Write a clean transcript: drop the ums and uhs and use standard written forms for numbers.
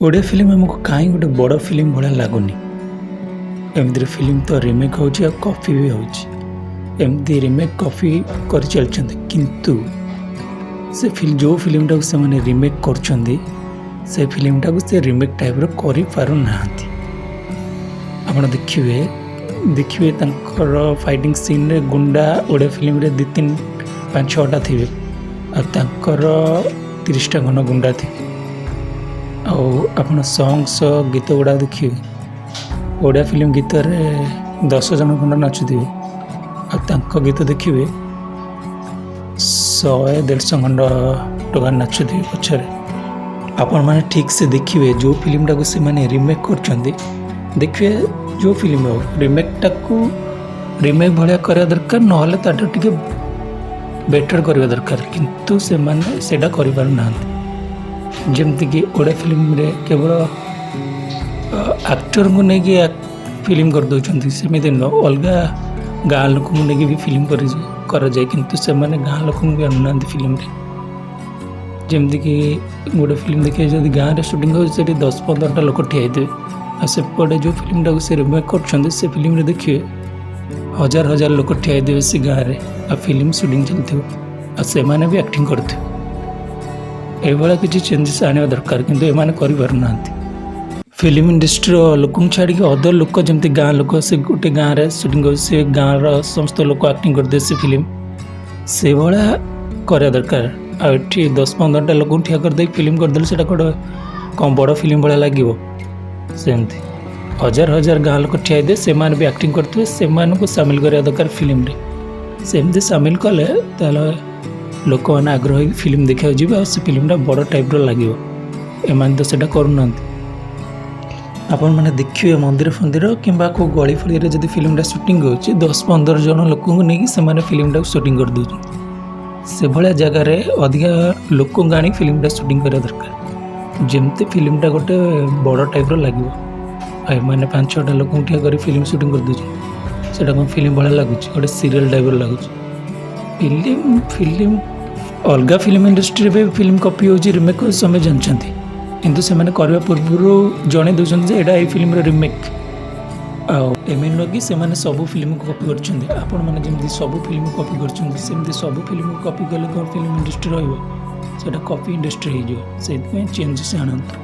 Odia film ଆମକୁ କାହିଁ ଗୋଟେ ବଡ଼ ଫିଲ୍ମ ଭଳିଆ ଲାଗୁନି? ଏମିତିରେ ଫିଲ୍ମ ତ ରିମେକ୍ ହେଉଛି ଆଉ କପି ବି ହେଉଛି। ଏମିତି ରିମେକ୍, କପି କରିଚାଲିଛନ୍ତି। କିନ୍ତୁ ସେ ଫିଲ୍ମ, ଯେଉଁ ଫିଲ୍ମଟାକୁ ସେମାନେ ରିମେକ୍ କରୁଛନ୍ତି, ସେ ଫିଲ୍ମଟାକୁ ସେ ରିମେକ୍ ଟାଇପ୍ର କରିପାରୁନାହାନ୍ତି। ଆପଣ ଦେଖିବେ ଦେଖିବେ ତାଙ୍କର ଫାଇଟିଂ ସିନ୍ରେ ଗୁଣ୍ଡା ଓଡ଼ିଆ ଫିଲ୍ମରେ ଦୁଇ, ତିନି, ପାଞ୍ଚ, ଛଅଟା ଥିବେ ଆଉ ତାଙ୍କର 30ଟା ଖଣ୍ଡ ଗୁଣ୍ଡା ଥିବେ। ଆଉ ଆପଣ ସଙ୍ଗ୍ ସହ ଗୀତ ଗୁଡ଼ା ଦେଖିବେ, ଓଡ଼ିଆ ଫିଲ୍ମ ଗୀତରେ 10 ଜଣ ଖଣ୍ଡ ନାଚୁଥିବେ ଆଉ ତାଙ୍କ ଗୀତ ଦେଖିବେ, 100, 150 ଖଣ୍ଡ ଟୋକା ନାଚୁଥିବେ ପଛରେ। ଆପଣମାନେ ଠିକ୍ ସେ ଦେଖିବେ, ଯେଉଁ ଫିଲ୍ମଟାକୁ ସେମାନେ ରିମେକ୍ କରୁଛନ୍ତି, ଦେଖିବେ ଯେଉଁ ଫିଲ୍ମ ହଉ, ରିମେକ୍ଟାକୁ ରିମେକ୍ ଭଳିଆ କରିବା ଦରକାର, ନହେଲେ ତାଠୁ ଟିକେ ବେଟର୍ କରିବା ଦରକାର। କିନ୍ତୁ ସେମାନେ ସେଇଟା କରିପାରୁନାହାନ୍ତି। ଯେମିତିକି ଓଡ଼ିଆ ଫିଲ୍ମରେ କେବଳ ଆକ୍ଟରଙ୍କୁ ନେଇକି ଫିଲ୍ମ କରିଦେଉଛନ୍ତି, ସେମିତି ନୁହଁ, ଅଲଗା ଗାଁ ଲୋକଙ୍କୁ ନେଇକି ବି ଫିଲ୍ମ କରାଯାଏ। କିନ୍ତୁ ସେମାନେ ଗାଁ ଲୋକଙ୍କୁ ବି ଆଣୁନାହାନ୍ତି ଫିଲ୍ମରେ। ଯେମିତିକି ଗୋଟେ ଫିଲ୍ମ ଦେଖିବେ, ଯଦି ଗାଁରେ ସୁଟିଂ ହେଉଛି, ସେଠି 10 15ଟା ଲୋକ ଠିଆ ହେଇଥିବେ। ଆଉ ସେପଟେ ଯେଉଁ ଫିଲ୍ମଟାକୁ ସେ ରିମେକ୍ କରୁଛନ୍ତି, ସେ ଫିଲ୍ମରେ ଦେଖିବେ ହଜାର ହଜାର ଲୋକ ଠିଆ ହେଇଥିବେ ସେ ଗାଁରେ ଆଉ ଫିଲ୍ମ ସୁଟିଂ ଚାଲିଥିବ ଆଉ ସେମାନେ ବି ଆକ୍ଟିଂ କରୁଥିବେ। ଏଇଭଳିଆ କିଛି ଚେଞ୍ଜେସ୍ ଆଣିବା ଦରକାର, କିନ୍ତୁ ଏମାନେ କରିପାରୁନାହାନ୍ତି। ଫିଲ୍ମ ଇଣ୍ଡଷ୍ଟ୍ରିର ଲୋକଙ୍କୁ ଛାଡ଼ିକି ଅଦର ଲୋକ, ଯେମିତି ଗାଁ ଲୋକ, ସେ ଗୋଟେ ଗାଁରେ ସୁଟିଂ କରୁଛି, ସେ ଗାଁର ସମସ୍ତ ଲୋକ ଆକ୍ଟିଂ କରିଦେବେ ସେ ଫିଲ୍ମ, ସେଭଳିଆ କରିବା ଦରକାର। ଆଉ ଏଠି 10 15ଟା ଲୋକଙ୍କୁ ଠିଆ କରିଦେଇକି ଫିଲ୍ମ କରିଦେଲେ ସେଇଟା ଗୋଟେ କ'ଣ ବଡ଼ ଫିଲ୍ମ ଭଳିଆ ଲାଗିବ? ସେମିତି ହଜାର ହଜାର ଗାଁ ଲୋକ ଠିଆ ହେଇଥିବେ, ସେମାନେ ବି ଆକ୍ଟିଂ କରୁଥିବେ, ସେମାନଙ୍କୁ ସାମିଲ କରିବା ଦରକାର ଫିଲ୍ମରେ। ସେମିତି ସାମିଲ କଲେ ତାହେଲେ ଲୋକମାନେ ଆଗ୍ରହ ହେଇକି ଫିଲ୍ମ ଦେଖିବାକୁ ଯିବେ ଆଉ ସେ ଫିଲ୍ମଟା ବଡ଼ ଟାଇପ୍ର ଲାଗିବ। ଏମାନେ ତ ସେଇଟା କରୁନାହାନ୍ତି। ଆପଣମାନେ ଦେଖିବେ, ମନ୍ଦିର ଫନ୍ଦିର କିମ୍ବା କେଉଁ ଗଳି ଫଳିରେ ଯଦି ଫିଲ୍ମଟା ସୁଟିଂ ହେଉଛି, 10 15 ଜଣ ଲୋକଙ୍କୁ ନେଇକି ସେମାନେ ଫିଲ୍ମଟାକୁ ସୁଟିଂ କରିଦେଉଛନ୍ତି। ସେଭଳିଆ ଜାଗାରେ ଅଧିକା ଲୋକଙ୍କୁ ଆଣି ଫିଲ୍ମଟା ସୁଟିଂ କରିବା ଦରକାର, ଯେମିତି ଫିଲ୍ମଟା ଗୋଟେ ବଡ଼ ଟାଇପ୍ର ଲାଗିବ। ଆଉ ଏମାନେ ପାଞ୍ଚ ଛଅଟା ଲୋକଙ୍କୁ ଠିଆ କରି ଫିଲ୍ମ ସୁଟିଂ କରିଦେଉଛନ୍ତି। ସେଇଟା କ'ଣ ଫିଲ୍ମ ଭଳିଆ ଲାଗୁଛି? ଗୋଟେ ସିରିଏଲ୍ ଟାଇପ୍ର ଲାଗୁଛି। ଫିଲ୍ମ ଫିଲ୍ମ ଅଲଗା ଫିଲ୍ମ ଇଣ୍ଡଷ୍ଟ୍ରିରେ ବି ଫିଲ୍ମ କପି ହେଉଛି, ରିମେକ୍ ହେଉଛି, ସମସ୍ତେ ଜାଣିଛନ୍ତି। କିନ୍ତୁ ସେମାନେ କରିବା ପୂର୍ବରୁ ଜଣେଇ ଦେଉଛନ୍ତି ଯେ ଏଇଟା ଏଇ ଫିଲ୍ମର ରିମେକ୍। ଆଉ ଏମିତି ନୁହେଁ କି ସେମାନେ ସବୁ ଫିଲ୍ମକୁ କପି କରୁଛନ୍ତି। ଆପଣମାନେ ଯେମିତି ସବୁ ଫିଲ୍ମକୁ କପି କରୁଛନ୍ତି, ସେମିତି ସବୁ ଫିଲ୍ମକୁ କପି କଲେ କ'ଣ ଫିଲ୍ମ ଇଣ୍ଡଷ୍ଟ୍ରି ରହିବ? ସେଇଟା କପି ଇଣ୍ଡଷ୍ଟ୍ରି ହେଇଯିବ। ସେଇଥିପାଇଁ ଚେଞ୍ଜେସ୍ ଆଣନ୍ତୁ।